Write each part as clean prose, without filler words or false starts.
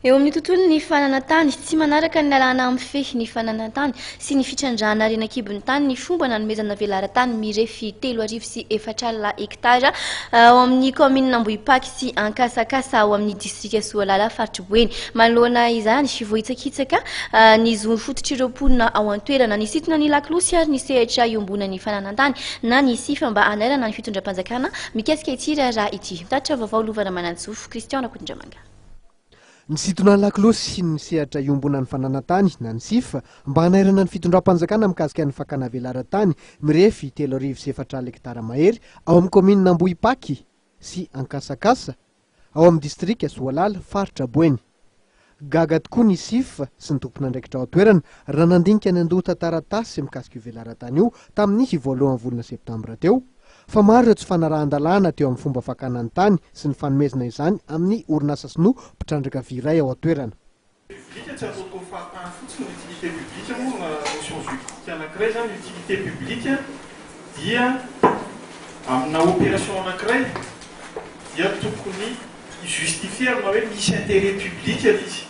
Eo amin'ny tontolon'ny fananan-tany, tsy manaraka ny lalàna mifehy ny fananan-tany sy ny fitrandrahana harena an-kibon'ny tany ny fomba nanomezana velaran-tany mirefy 4030 hektara ao amin'ny kaominina Ambohipaky sy Ankasakasa ao amin'ny distrika Soalala, faritr'i Boeny. Manoloana izany, voahitsakitsaka ny zo fototr'ireo mponina ao an-toerana. Nisintona ny lakolosy ary ny sehatra iombonan'ny fananan-tany na ny SIF mba hanairana ny fitondram-panjakana mikasika ity raharaha ity. Mitatitra vaovao Lova Ramanantsoa, Christian Rakotondramanga. Nisintona ny lakolosy sy ny sehatra iombonan'ny fananan-tany na ny SIF mba hanairana ny fitondram-panjakana mikasika ny fakana velaran-tany mirefy 4004 hektara mahery ao amin'ny kaominina Ambohipaky sy Ankasakasa ao amin'ny distrika Soalala, faritra Boeny. Gaga tokoa ny SIF sy ny tompon'andraikitra ao an-toerana raha nandinika ny antontan-taratasy mikasika io velaran-tany io tamin'ny voalohan'ny volana septambra teo. Fa maro ireo tsy fanarahan-dalàna teo amin'ny fomba fakana ny tany sy ny fanomezana izany amin'ny orinasa sinoa mpitrandraka vy iray ao an-toerana. Publique tsy ataotao fahatany fotsiny ny utilité publique moa na notion juridique anankiray izany utilité publique dia amina opération anankiray dia tokony hi-justifier amina hoe misy intérêt public ilay izy.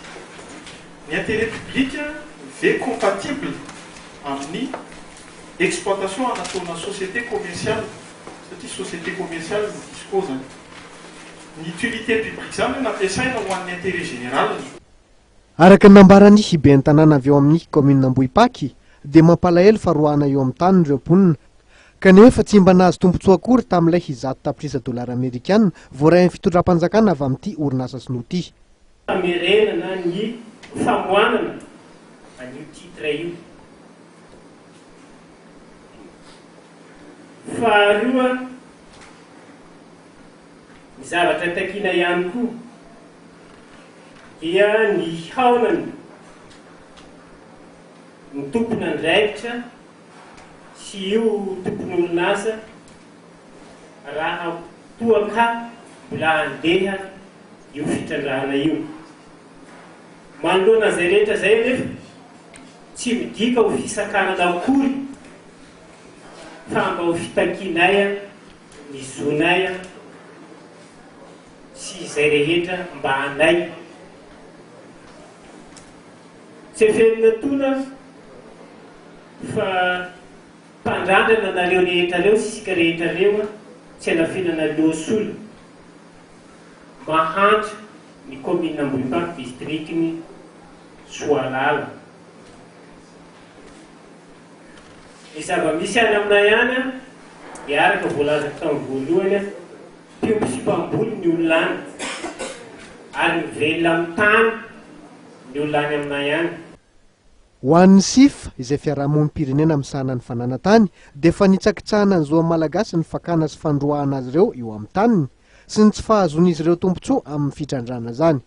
Ny intérêt public ve compatible amin'ny Exploitation anataona société commerciale satria société commerciale ny Disco zany. Ny utilité publique zany hoe nampiasaina ho an'ny intérêt général. Araka ny nambaran'ny ben'ny tanàna avy ao amin'ny kaominina Ambohipaky dia mampalahelo fa roahana eo amin'ny taniny ireo mponina kanefa tsy mba nahazo tombontsoa akory tamin'ilay 100 tapitrisa dolara amerikana voarain'ny fitondram-panjakana avy amin'ity orinasa sinoa ity. Famerenana ny famoanana an'io titre io. Faharoa, ny zavatra takiana ihany koa dia ny hihaonana ny tompon'andraikitra sy io tompon'orinasa raha toa ka mbola handeha io fitrandrahana io. Manoloana izay rehetra izay anefa, tsy midika ho fisakanana akory fa mba ho fitakianay ny zonay sy izay rehetra mba anay. Tsy heverina tona fa mpandrandrana nareo rehetra reo sy isika rehetra reo tsy anafinana loha sola. Mahantra ny kaominina Ambohipaky distrikin'i Soalala. Ny zava-misy any aminay any dia araka voalazako tamin'ny voalohany, mpiompy sy mpamboly ny olona any ary mivelona amin'ny tany ny olona any aminay any. Ho an'ny SIF, izay fiarahamonim-pirenena misahana ny fananan-tany, dia fanitsakitsahana ny zo Malagasy ny fakana sy fandroahana azy ireo eo amin'ny taniny, sy ny tsy fahazoan'izy ireo tombontsoa amin'ny fitrandrahana izany.